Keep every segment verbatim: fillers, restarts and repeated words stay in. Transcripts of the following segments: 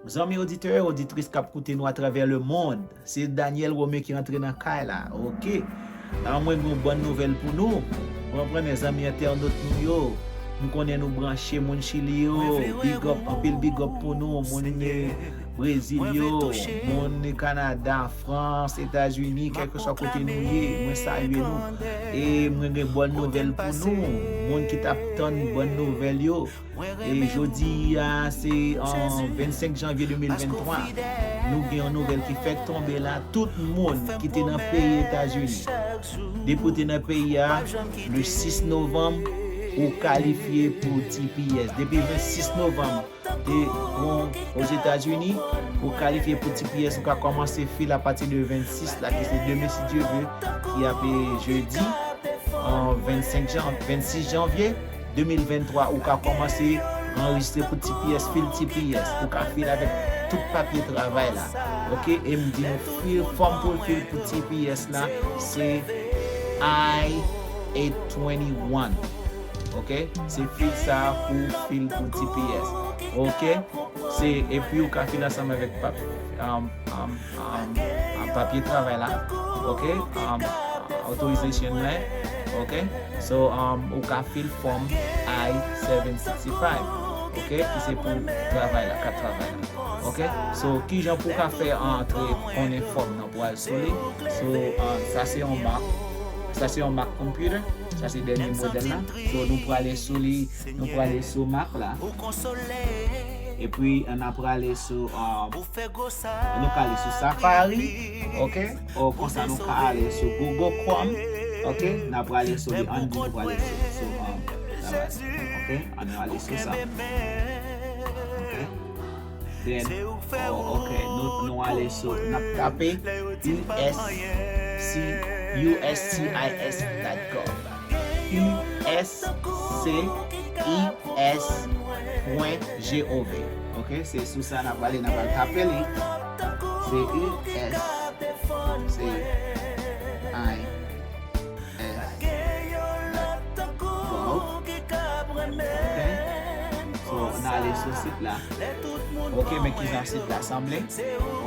Zanmi oditè, oditris k ap koute nou atravè lemonn, se Daniel Romain ki rantre nan kay la, oke? An, mwen gen yon bòn nouvèl pou nou. Ou konprann, zanmi entènot nou yo, m konnen nou branche, moun Chili yo, big up, anpil big up pou nou, moun Brezil yo, moun Kanada, Frans, Etazini, kèlkeswa kote nou ye, mwen salye nou. E mwen gen bòn nouvèl pou nou, moun ki t ap tann bòn nouvèl yo. E jodi a, se, uh, vennsenk janvye de mil venntwa. Nou gen yon nouvèl ki fèk tonbe la. Tout moun ki te nan peyi Etazini, depi w te nan peyi a, le sis novanm, ou kalifye pou T P S. Depi vennsis novanm, te bon, Ozetazini, ou kalifye pou T P S, ou ka kòmanse fil apati de vennsis la, ki se demen, si Dye vle, ki ap jedi, an vennsenk jan-, vennsis janvye de mil venntwa, ou ka kòmanse anrejistre pou T P S, fil T P S. Ou ka fil avèk tout papye travay la. Oke? E m di nou, fil, fòm pou fil pou T P S la, se I eight twenty-one. Oke? Se fil sa a pou fil pou T P S. Oke? Se, epi ou ka fil ansanm avèk pap-, um, um, um, um, papye travay la. Oke? Um, authorization letter. Oke? So, um, ou ka fil fòm I seven sixty-five. Oke? Ki se pou travay la, kat travay la. Oke? So, kijan pou w ka fè antre konnen fòm nan pou al sou li? So, uh, sa se yon Mac. Sa se yon Mac computer. Sa se dènye modèl la. So, nou prale sou li, nou prale sou Mac la. Epi, n a prale sou, uh, nou ka ale sou Safari, oke? Ou konsa nou ka ale sou Google Chrome, oke? N a prale sou li, ann di nou prale sou, sou, um, Safari, oke? Ann nou ale sou sa. Oke? Then, oh, ok, nou, nou ale sou, n ap tape U S C, U S C I S dot gov. U S C I S pwen G O V. Ok, se sou sa n ap ale, n ap al tape li. Se U S C I S dot gov. Ok? So, n ale sou sit la. Ok, men kijan sit la sanble.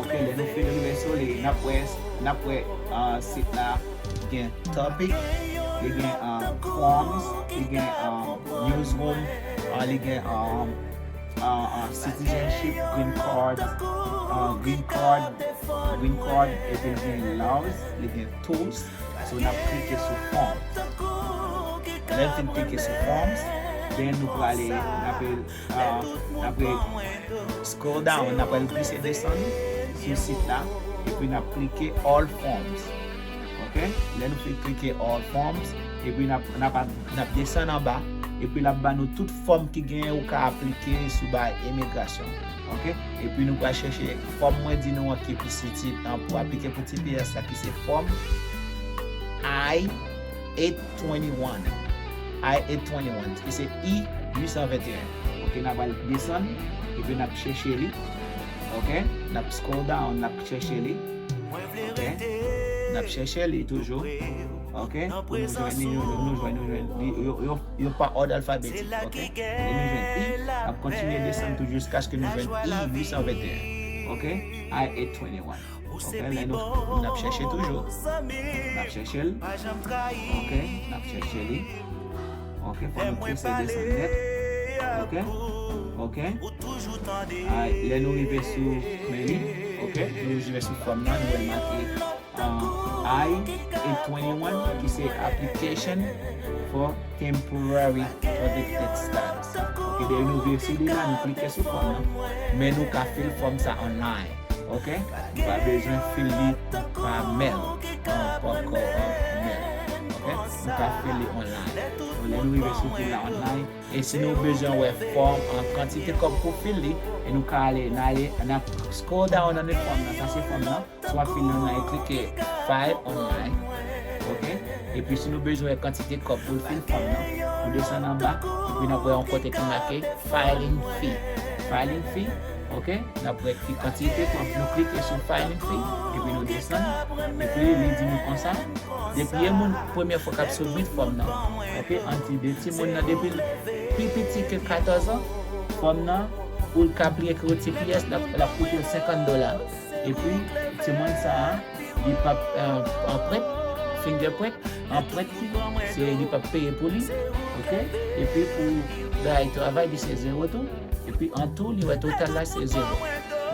Ok, lè nou fin rive sou li, n ap wè, n ap wè, ah, sit la gen topic, li gen, ah, forms, li gen, ah, newsroom, ah, li gen, ah, ah, ah, citizenship, green card, ah, green card, green card, epi li gen laws, li gen tools. So, n ap klike sou forms. Lè n fin klike sou forms, then nou prale, n ap, ah, n ap scroll down, n ap al glise desann sou sit la, epi n ap klike all forms. Ok? Lè nou fin klike all forms, epi n ap, n ap, n ap desann anba, epi l ap ba nou tout fòm ki genyen ou ka aplike sou bagay imigrasyon. Ok? Epi nou pral chèche fòm mwen di nou an ki pi siti an pou aplike pou T P S la, ki se fòm I eight twenty-one. I eight twenty-one, ki se I uit san venteyen. Ok, n ap al desann, epi n ap chèche li. Ok, n ap scroll down, n ap chèche li. Ok, n ap chèche li toujou. Ok, pou nou jwenn li, nou, nou jwenn, nou jwenn li. Yo, yo, yo pa òd alfabetik. Ok, lè nou jwenn I, n ap kontinye desann tou jiskaske nou jwenn I uit san venteyen. Ok, I eight twenty-one. Ok, lè nou, n ap chèche toujou. N ap chèche l. Ok, n ap chèche li. Ok, fò nou prese desann nèt. Ok, ok. Ay, lè nou rive sou, men li, ok, nou rive sou fòm nan, nou wè l make, ah, I eight twenty-one, ki se application for temporary protected status. Ok, lè nou rive sou li la, nou klike sou fòm nan, men nou ka fil fòm sa online. Ok? Nou pa bezwen fil li pa mail. An, pa ankò, an, mail. Ok? Nou ka fil li online. So, lè nou rive sou fil la online, e si nou bezwen wè fòm an kantite kòb pou fil li, e nou ka ale, n ale, n ap scroll down nan fòm nan. Sa se fòm nan. Si w ap fil nan, n al klike file online. Ok? Epi si nou bezwen wè kantite kòb pou l fil fòm nan, nou desann anba, epi n ap wè yon kote ki make filing fee. Filing fee, ok? N ap wè ki kantite kòb, nou klike sou filing fee, epi nou desann, epi li di nou konsa, depi e moun premye fwa k ap submit fòm nan, ok? Ann di de timoun nan depi l pi piti ke katòz an, fòm nan, Pou l ka aplike kòd T P S, l ap, l ap koute l senkant dola. Epi, timoun sa a, li p ap, eh, anprent, fingerprint, anprent li, se li p ap peye pou li, oke? Epi pou bay travay li se zewo tou. Epi an tou, li wè total la se zewo.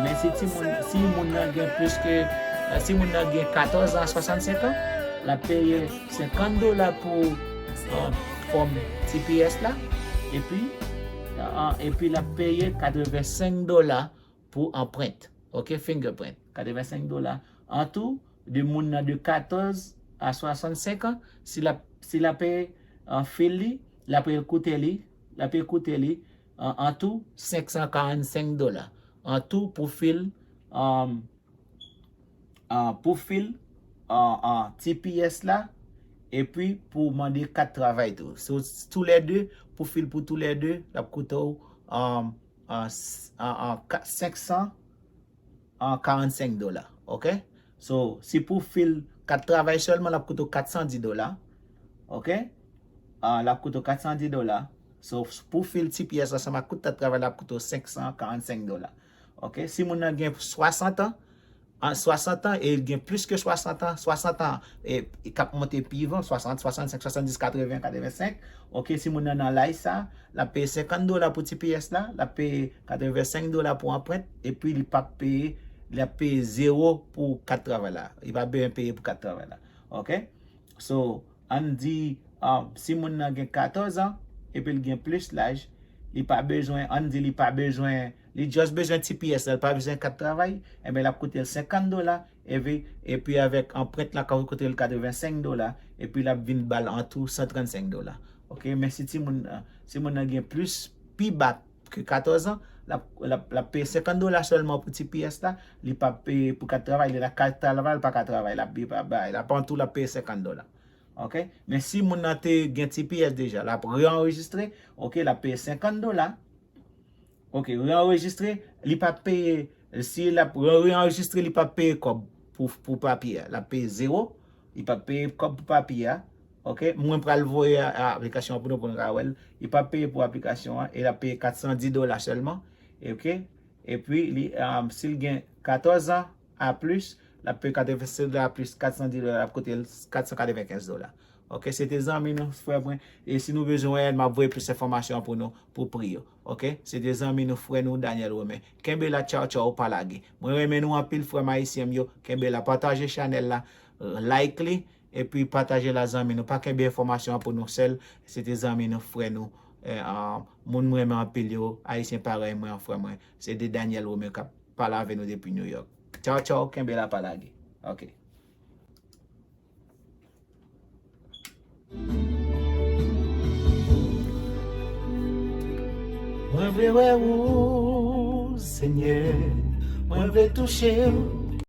Men si timoun, si moun nan gen plis ke, eh, si moun nan gen katòz an a swasannsenk an, l ap peye senkant dola pou, eh, fòm T P S la. Epi, eh, epi l ap peye katrevensenk dola pou anprent. Oke, fingerprint. Katrevensenk dola. An tou, de moun nan de katòz a swasannsenk an, si l ap, si l ap peye, eh, fil li, l ap peye koute li, l ap peye koute li, eh, an tou, senk san karannsenk dola. An tou pou fil, eh, eh, pou fil, eh, eh, T P S la, epi pou mande kat travay tou. So, toulède, pou fil pou toulède, l ap koute w, eh, eh, s-, eh, eh, ka-, senk san karannsenk dola, oke? So, si pou fil kat travay sèlman, l ap koute w kat san dis dola, oke? Ah, l ap koute w kat san dis dola. So, pou fil T P S ansanm ak tout kat travay, l ap koute w senk san karannsenk dola, oke? Si moun nan gen swasant an, an swasant an, e l gen plis ke swasant an, swasant an, e, e k ap monte pi van, swasant, swasannsenk, swasanndis, katreven, katrevensenk, oke? Si moun nan nan laj sa, l ap peye senkant dola pou T P S la, l ap peye katrevensenk dola pou anprent, epi li p ap peye, li ap peye zewo pou kat travay la. Li p ap bezwen peye pou kat travay la. Oke? So, ann di, ah, si moun nan gen katòz an, epi l gen plis laj, li pa bezwen, ann di li pa bezwen, li just bezwen T P S la, li pa bezwen kat travay, enben l ap koute l senkant dola, epi, epi avèk anprent la, ka koute l katrevensenk dola, epi l ap vin ba l an tou san trannsenk dola. Oke, men si timoun, si moun nan gen plis, pi ba ke katòz an, l ap, l ap, l ap peye senkant dola sèlman pou T P S la, li p ap peye pou kat travay, li la kat travay, li pa ka travay, l ap, li pa bay, l ap an tou, l ap peye senkant dola. Oke? Men si moun nan te gen T P S deja, l ap reanrejistre, oke, l ap peye senkant dola. Oke, reanrejistre, li p ap peye, si l ap re-, reanrejistre, li p ap peye kòb pou, pou papye a. L ap peye zewo, li p ap peye kòb pou papye a. Oke, mwen pral voye a, a aplikasyon an pou nou, pou nou ka wè l. Li p ap peye pou aplikasyon an, e l ap peye kat san dis dola sèlman. Oke, epi li, um, si l gen katòz an a plis, l ap peye katrevensenk dola plis kat san dis dola, l ap koute l kat san katrevenkenz dola. Oke, se te zanmi nou, frè mwen. E si nou bezwen wè l, m ap voye plis enfòmasyon pou nou, pou pri yo. Oke, se te zanmi nou, frè nou, Daniel Romain. Kenbe la, tchaw, tchaw, pa lage. Mwen renmen nou anpil, frè m ayisyen m yo. Kenbe la, pataje chanèl la, like li, epi pataje l a zanmi nou. Pa kenbe enfòmasyon an pou nou sèl. Se te zanmi nou, frè nou, eh, ah, moun m renmen anpil yo, ayisyen parèy mwen an, frè mwen. Se te Daniel Romain k ap pale avè nou depi New York. Tchaw, tchaw, kenbe la, pa lage. Oke. Mwen vle wè ou, Senyè. Mwen vle touche w.